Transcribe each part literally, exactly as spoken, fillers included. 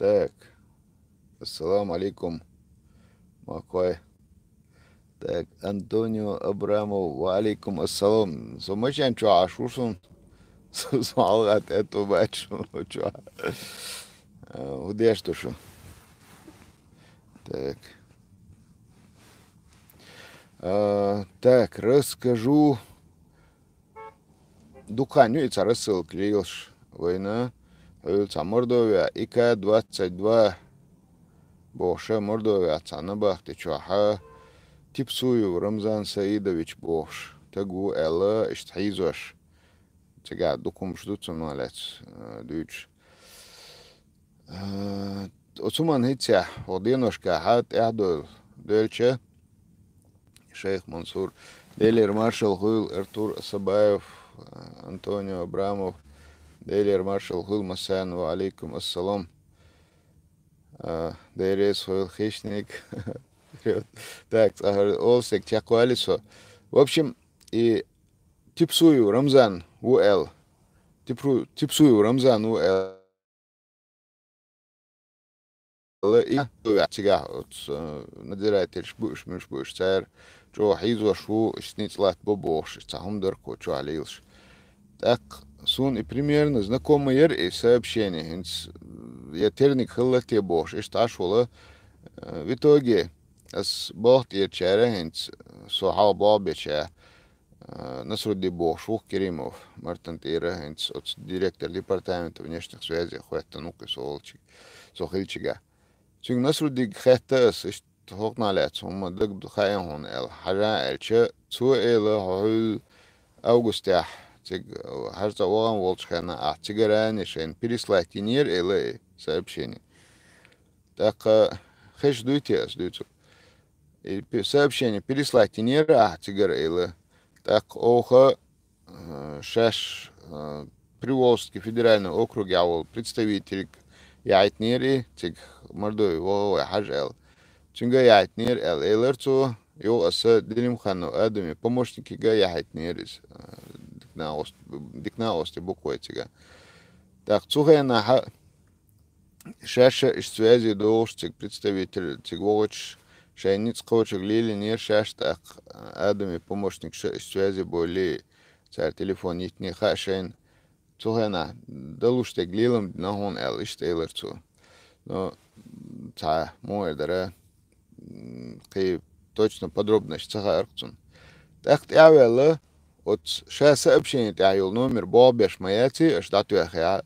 Так. Ассаламу алейкум. Макой. Так, Антонио Абрамов, ва алейкум ассалам. Со машен чу ашурсун. Со алгат эту бачу чу. Удеш тушу. Так. А, так, расскажу. Дукха ю и цхьа рассылка лелаш вайна, хьуьлла цхьа Мордовия, И К двадцать два бохуша, Мордовия цхьа набахти чохьа, Типсуев Рамзан Саидович бохуш, таг ву аьлла, иштта хьийзош. Цигахь дукха хӀумаш ду цунах лаьцна, а, дуьйцуш. Э, оцу ман хӀинца хьо деношкахьа тӀаьхьадойл доьлча, шайх Мансур, Делера маршалла хуьлда, Артур Асабаев, э, Антонио Абрамов, Делера маршалла хуьлда массарна, ва алейкум ассалам. Э, Дерес хуьлда хищник. Так, цӀахар олсек чекхвали со. В общем, и Типсуев Рамзан ву аьлла. Типру-, Типсуев Рамзан ву аьлла. И цигахь оцу, э, надзирательш бу уьш, муьш бу уьш, цара чӀогӀа хьийзош ву, иштта ницкъ латтабо бохуш, цхьа хӀума дара кху чохь лелаш. ТӀаккха суна и примерно знакомый яра и сообщение, хӀинца, э, я терник хилла те бохуш, иштта Ӏаш вала. Э, в итоге ас болх тӀерачара хӀинца, со хьалха болх беча, а, Насрудди бохуш ву Керимов, Мартан тӀера, хӀинца оцу директор департамента внешних связей хоьттан ву-кх со волчи-, со хилчигахь. Цуьнга Насруддига хаьтта ас, иштта хӀокхунах лаьцна хӀумма дага хаьа хьуна аьлла, хьажа аьлча, цо эла хьо хьуьлла августехь, цига, хьажа цӀа вахана волчу хенна, ахь цигара а шайна переслать йинера эла и сообщение. ТӀаккха хезаш дуй те ас дуьйцург? И пе-, сообщение переслать йинера ахь цигара эла. ТӀаккха оха, э, шаьш, э, Приволжский федеральный округехь волу представительга яхьийтинера и цига Мордове ваха вай хьажа аьлла. Цуьнга яхьийтинера аьлла, элира цо, юха аса Делимханов Адаме помощникига яхьийтинера иза. Э, дика накъост-, дика накъостий бу-кх вай цигахь. ТӀаккха цу хенахьа шаьш а иштта связи догӀуш, цига представитель, цига вогӀучу шайн ницкъ кхочург лелийнера шаьш, тӀаккха Адаме помощникаша иштта связи болий, цара телефон йитиний хаьа шайна. Цу хенахь далуш дерг лелам дина хьуна аьлла, иштта элира цо. Но цхьа муха эр дара, м, кхин точно подробнаш ца хаьара-кх цунна. ТӀаккха тӀаьхьаваьлла, оцу ша сообщение тӀехь йолу номер болх беш ма яций, аша дӀатоьхна,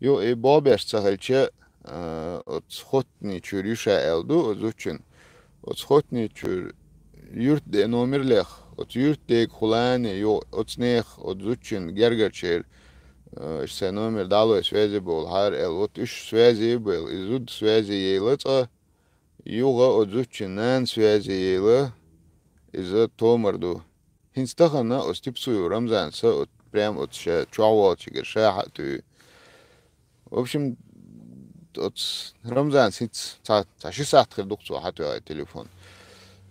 Ю, и болх беш ца хилча, а, оцу Хоттани чуьра ю ша аьлла ду оцу зудчун. Оцу Хоттани чуьра юьртда номер леха, оцу юьртдегахула а ю, оцу нехан, оцу зудчун гергарчеран, а, уьш сайн номер дӀалой связи болу хьара аьлла. Вот уьш связи а бевлла, и зуда связи яйла цкъа, юха оцу зудчун нана связи яйла, иза томар ду. ХӀинца тахана оцу Типсуев Рамзана са оцу, прямо оцу ша чохь волчигара ша хьа а туьй. В общем, оцу Рамзанас хӀинца цхьа, цхьа ши сахьт хир ду-кх цо хьатоьхна телефон.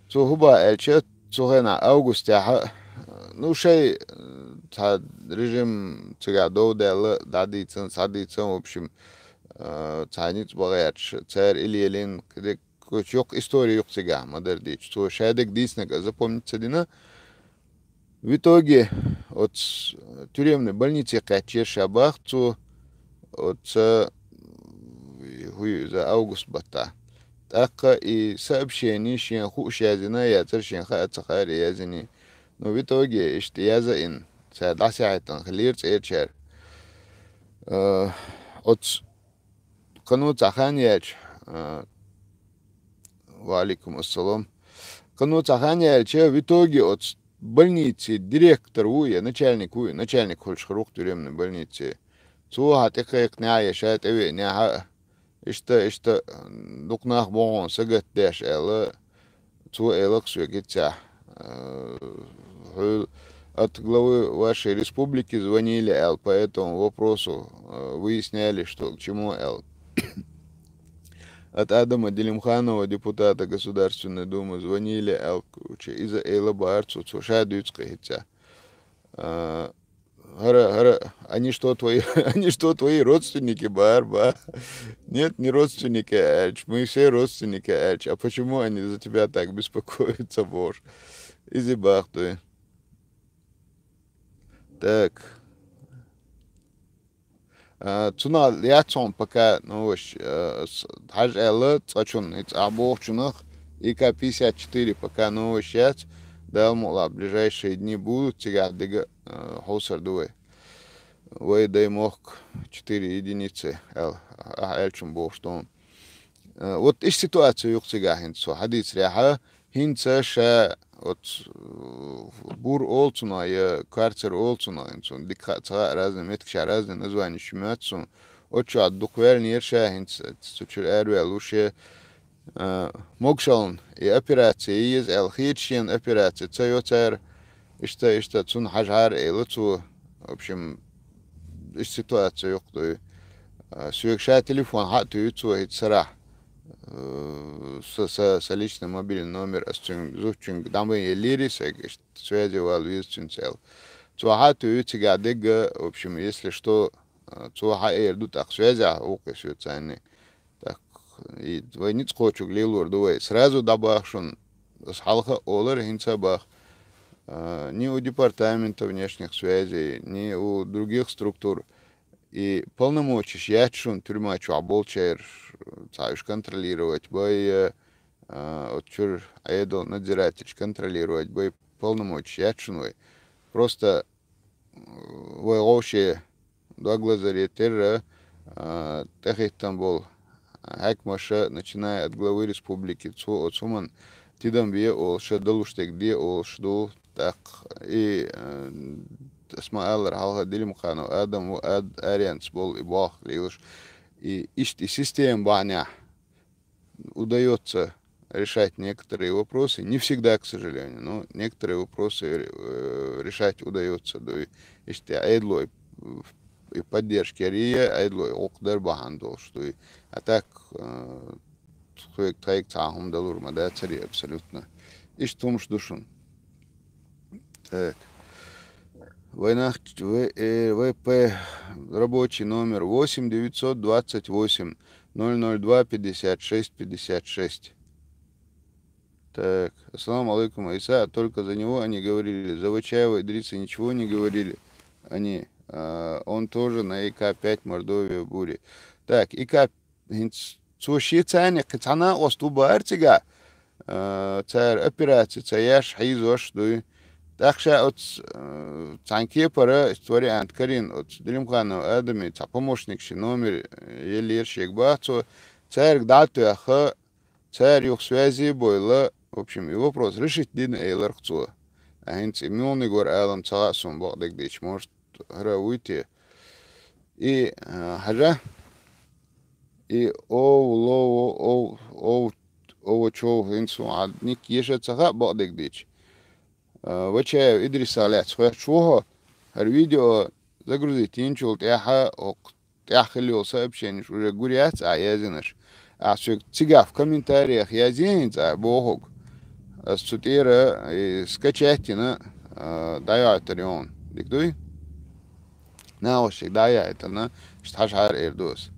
Цо хӀун боху аьлча, цу хенахь августехь, ну, шайн, цхьа режим цигахь дов даьлла, дӀадийцина, схьадийцина, в общем, а, цхьа ницкъ бан гӀерташ, цара и лелийна, кхидерг Короче, йоккха истори ю-кх цигахь, ма-дарра дийцича. Цо шадерг дийцинарг а запомнить ца дина. В итоге оцу тюремной больнице кхаьччера ша боху цо, оцу, хӀун ю иза, август баттахь. ТӀаккха и сообщение шен хууш яздина а яцара, шен хаа а ца хаьара и яздиний. Ну, в итоге иштта язйина, цара дӀасахьийтина хиллера цӀерачара. Э, оцу Кхано цхьа хан яьлча, а, ва алейкум ассалам. Кхано цхьа хан яьлча, в итоге оцу больници директор ву я начальник ву, начальник хуьлуш хир ву-кх тюремной больници. Цо хьан тӀекхайкхинехь я ша тӀевеънехь а, иштта, иштта, дукха нах бу хьуна сагатдеш аьлла, Цо элира-кх соьга хӀинццехь, э, хьуьлла от главы вашей республики звонили аьлла по этому вопросу, э, выясняли, что к чему аьлла. От Адама Делимханова, депутата Государственной Думы, звонили аьлла, короче, иза эла бара цо, цо ша дуьйцу-кх хӀинццехь. Э, Гьара, гьара, они что, твои, они что, твои родственники, бар, ба? Нет, не родственники, аьлча. Мы все родственники, аьлча. А почему они за тебя так беспокоятся, боже? Изи бахтуй. Так. А, цунах яц хьона пока, ну, ваш, а, с-, хьажа аьлла, цкъачун, и цкъа бохучунах, И К пятьдесят четыре пока, ну, ваш яц. Дала мукъалахь, ближайшие дни будут, цигахь дега, а, хьовсар ду вай. Вай дай мохк четыре единицы, аьл-, а, аьлчун бохуш ду. А, вот иш ситуация юкъа цигахь хӀинца со хьадийцарехьа, хӀинца ша, вот, э, бур олу цунах, я карцер олу цунах, хӀинца цунна дика хаа ца хаьа, разный меттигашкахь разный названи шу моьтту суна. Оцу чохь дукха ваьллера ша, хӀинца цу чуьра араваьлла ву ша. А, могушаллина и операция еза аьлла хеташ шена операция ца йо цара. Иштта, иштта, цунна хьажахьара элира цо. В общем, иштта ситуация юкъа ду. А, соьга ша телефон хьа а туьйхира цо хӀинца сарахь. Э, са, са, са личный мобильный номер, ас цуьнга, зудчуьнга дӀа ма еллера, сайга иштта связи вала веза цуьнца аьлла. Цо хьа а туьйхира цигахь дега, в общем, если что, э, цо хьа а эр ду, тӀаккха связехь ву-кх и соьца цхьаьнний. Так, и вай ницкъ кхочург лелор ду вай. Сразу дӀабаха шуна, ас хьалха а олура, хӀинца а боху. А, ни у департамента внешних связей, ни у других структур. И полномочеш яц шуна тюрьма чохь болчеран, цхьа уьш контролировать бай, а, оцу чуьра Ӏедал надзирательш контролировать бай, полномочеш яц шуна вай. Просто, э, вай гӀовше дог лазаре терра, а, тӀехӀиттина болу хьаькамаша, начиная от главы республики, цо оцу хӀуманна тидам бе олуш, далуш дерг де олуш ду. ТӀаккха и, э, ас ма-аллара, хьалха Делимханов Адам ву, ад-, аренца болу и болх лелаш. И иштта и система бахьанехь удаётся решать некоторые вопросы, не всегда, к сожалению, но некоторые вопросы, э, решать удаётся, дуй, иштта Ӏедало и, и поддержка яр, Ӏедало и гӀуллакх дар бахьана долуш, дуй. А так, э, тхоьга, тхайга цхьа хӀума далур ма дацаре абсолютно. Иштта хӀумаш ду шуна. Так. Вайнах, В-, э, В П, рабочий номер восемь девятьсот двадцать восемь ноль ноль два пятьдесят шесть пятьдесят шесть. Так, ассаламу алейкум, Иса, только за него они говорили, за Вачаева Идриса ничего не говорили. Они, а, он тоже на И К пять Мордовия в буре. Так, И К хӀинца цо шен царна кхин цхьа накъост ву бахара цигахь, а, цара операци ца еш, хьийзош дуй. ТӀаккха ша оцу, а, цхьана кепара иштта вариант карийна, оцу Делимханов Адаме цхьа помощникаш номер еллера шега баха цо, цаьрга дӀа а тоьхна, цара юха связи а бойла, в общем, и вопрос решить дина элира цо. А хӀинца и муьлханиг вара алам ца хаьа суна бакъдерг дийча, может, хӀара вуй те. И, а, хьажа, и ов, лово, ов, ов, ов, чов, хӀинца хьан ник еша ца хаьа бакъдерг дийча. А, Вачаев Идрисах лаьцна хоьттуш ву хьо, хӀара видео загрузить йинчул тӀаьхьа, окху тӀехь хилла йолу сообщениш уже гур яц ахь яздинарш. Ахь соьга цигахь в комментариях язйина хӀинца ахь бохург. Ас цу тӀера и скачать йина, а, дӀайоуьйтур ю хьуна. Дика дуй? Нахе шега дӀа а яийтина, иштта хьажахьара эр ду ас.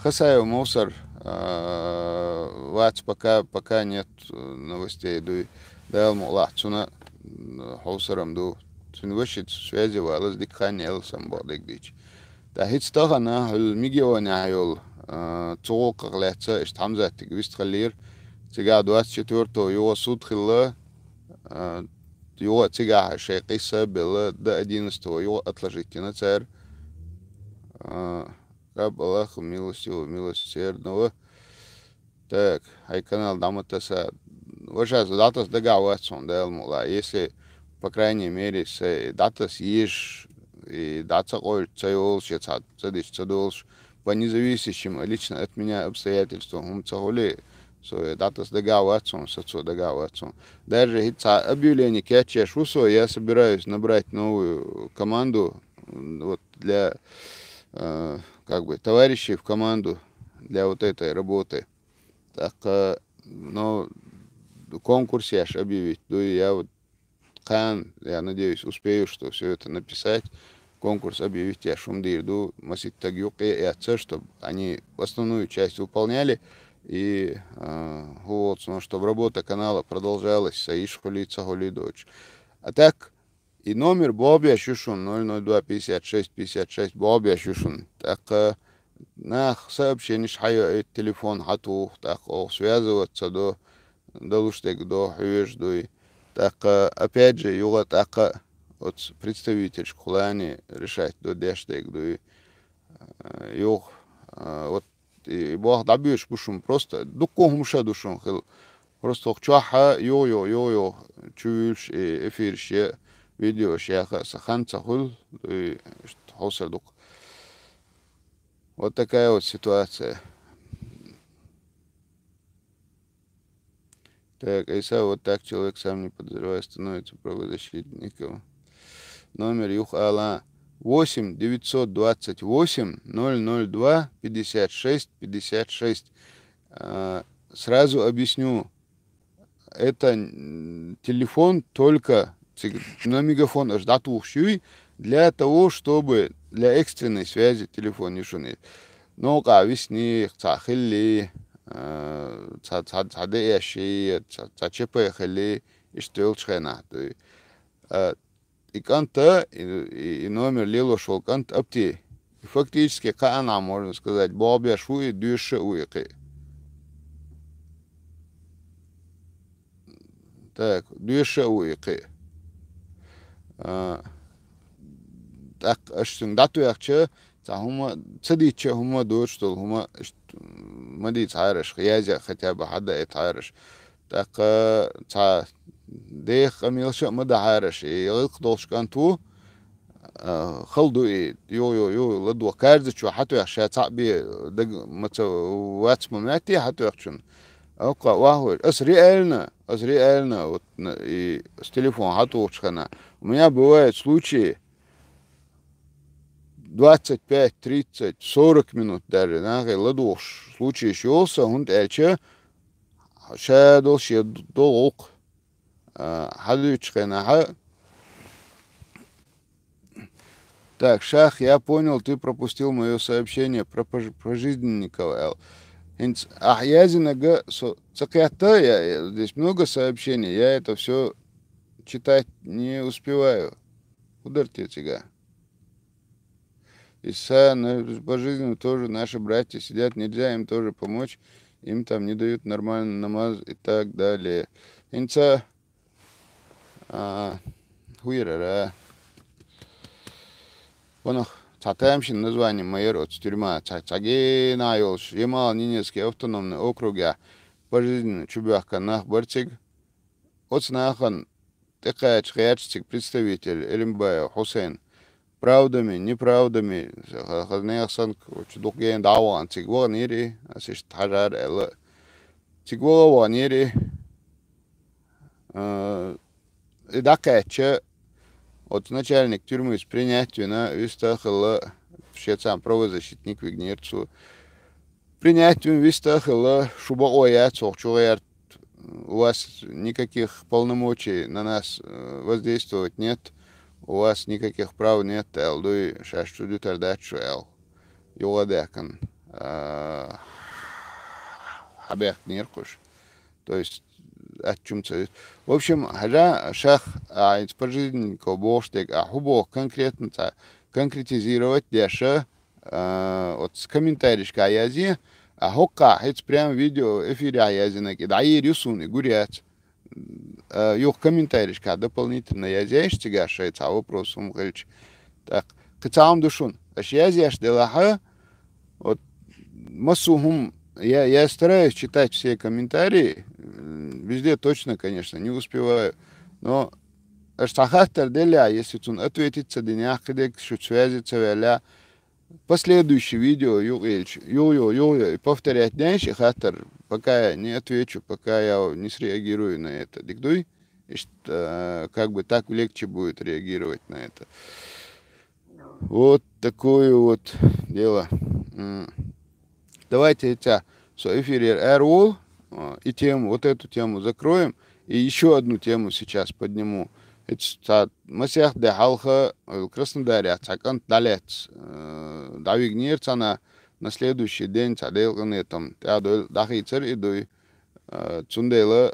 Хасаев Мовсар, а, вац пока, пока нет, э, новостей дуй. Дала мукъалахь цунна, м, хьовсарам ду. Цуьнан вашица связи валаза дика хан яьлла сан бакъдерг дийча. ТӀаккха хӀинца тахана хьуьлла Мегионехь йолу, а, цу гӀуллакхах лаьцна иштта Хьамзатига вистхиллера. Цигахь двадцать четвёртого юха суд хилла, а, юха цигахь шайн къийса а белла, до одиннадцатого юха отложить йина цара. А, раб Аллаха милостивого, милосердного. Так, хьайн канал дӀа ма таса. Ваша, со дӀатаса дагахь вац хьуна, Дала мукъалахь. Если, по крайней мере, са дӀатаса езаш и дӀа ца къовлуш ца йолуш, я цхьа ца дича ца долуш, по независящим лично от меня обстоятельствам хӀума ца хуьлий, со дӀатаса дагахь вац хьуна, сацо дагахь вац хьуна. Даже хӀинца цхьа объявление кечъеш ву со, я собираюсь набрать новую команду, м, вот для, э, как бы, товарищей в команду для вот этой работы. ТӀаккха, ну, конкурс еш объявить ду, я вот кхана, я надеюсь, успею, что всё это написать. конкурс объявить еш хӀума дийр ду, маситтаг юкъе а эцца, чтоб они основную часть выполняли, и, а, хӀу волц, ну, чтоб работа канала продолжалась, са йиш хулий, ца хулий доцуш. А так, и номер боху беш ю шуна, ноль ноль два пятьдесят шесть пятьдесят шесть боху беш ю шуна. ТӀаккха нах сообщениш хьайоуьйту, телефон хьатуху, тӀаккха оха связываться до, далуш дерг до, хьоьжуш дуй. ТӀаккха, опять же, юха тӀаккха оцу представительшка хулани решать до, деш дерг дуй. Э, юха, э, вот и, и боху дӀабоьдуш бу шуна, просто дуккха хӀума ша ду шуна хила. Просто хӀокху чохь юха, юха, юха, юха чу вуьйлуш и эфирш е, видеош яха а сан хан ца хуьлу, и иштта хьовсар дукха. Вот такая вот ситуация. Так, Айса, вот так человек, сам не подозревая, становится правозащитником. Номер юха ала: восемь девятьсот двадцать восемь ноль ноль два пятьдесят шесть пятьдесят шесть. А, сразу объясню, это, м, телефон только циг-, на мегафон аш дӀатухуш юй, для того, чтобы для экстренной связи телефон ю шуна. Новкъа виснех цхьа хилли, а, цхьа, цхьа, цхьа деэшший, цхьа, цхьа ЧП хилли, иштта йолчу хенахь дуй. А, и кӀанта, и, и, и номер лелош волу кӀант апти. И фактически кхаанахь, можно сказать, боху беш ву и, доьшуш а ву и кхин. Так, доьшуш а ву и кхин. А, тӀаккха аша цуьнга дӀатоьхча, цхьа хӀума, ца дитча а хӀума доцуш долу хӀума, иштта, ма дийца хьаьраш, язъян хотя бы хьадаита хьаьраш. ТӀаккха цхьа деха къамелаш а ма дан хьаьраш, и гӀиллакх долуш кӀант ву, а, хала ду и, юха, юха, юха ладогӀа. Карзачо хьатоьхча, ша цхьаъ бен даг ма ца вац ма моьттий хьатоьхчунна. Оккха охьахуьйра. Ас реально, ас реально, вот, на, и с телефон хьатухучу хана. У меня бывают случаи, двадцать пять, тридцать, сорок минут даже, нахе ладугӀуш случайш йолу сан, хӀунда аьлча ша долу шен долу гӀуллакх, а, хьадуьйцучу хенахь. Так, Шах, я понял, ты пропустил моё сообщение про пож-, пожизненников, аьлла. ХӀинца ахь яздинарг со ца кхетта, я, я, здесь много сообщений, я это всё читать не успеваю. ХӀун дара те цигахь? И са, на, пожизненно тоже наши братья сидят, нельзя им тоже помочь, им там не дают нормально намаз и так далее. ХӀинца, а, хӀун яра? Ванах, цхьа тамашийна название ма яра оцу тюрьма, цхьа, цхьа гена йолуш, Ямал-Ненецкий автономный округехь пожизненно чубоьхкан нах бара цига. Оцу нахана тӀекхача гӀерташ цига представитель Элимбаев Хьусайн правдами, неправдами, ха-, хаза нехан санна, короче, дукха гена дӀа а вахана цига ваханера и, ас иштта хьажара аьлла. Цига ваха а ваханера и, а, и дӀакхаьчча, оцу начальник тюрьмы принять вина, виста а хилла, шен цхьа правозащитник вигнера цо. Принять вина виста а хилла, шу бакъо яц хӀокху чу гӀерта, у вас никаких полномочий на нас, э, воздействовать нет, у вас никаких прав нет, аьлла дуй, шаьш чу дуьтур дац шу, аьлла. Юха а даьккхина, а, хьабаьхкинера кхуш. То есть, атта чу-м ца вуьту. В общем, хьажа, Шах, а, хӀинца пожизненников бохуш дерг, а хӀун боху конкретно цхьа конкретизировать деш, а, оцу комментарийшкахь язъе, а хӀокхахь хӀинца прям видео эфирехь яздинарг и дӀайийр ю суна, и гур яц. А, юха комментарийшкахь дополнительно язъеш цигахь шайн цхьа вопрос хӀума хилча. ТӀаккха кхин цхьа хӀума ду шуна. Аша язъеш делахь, вот, массо а хӀума, я, я стараюсь читать все комментарии, м, везде точно, конечно, не успеваю, но аша цхьа хаттар деллехь, если цунна ответить ца динехь, кхин дерг шуьца связи ца ваьллехь, последующий видео юкъа елча, юха, юха, юха, и повторять деш и хаттар, пока я не отвечу, пока я не среагирую на это. Дика дуй? Иштта, э, как бы так легче будет реагировать на это. Вот такое вот дело. М. Давайте эти со эфирера аьр вол, а, и тему, вот эту тему закроем. И ещё одну тему сейчас подниму. ХӀинца цхьа масех де хьалха ойла Краснодаре цхьа кӀант дӀалаьцна, э, дӀавигнера цхьана, на следующий день цхьа Делан къинхетам тӀаьхьа дойла дӀахийцар и дуй. Э, цундела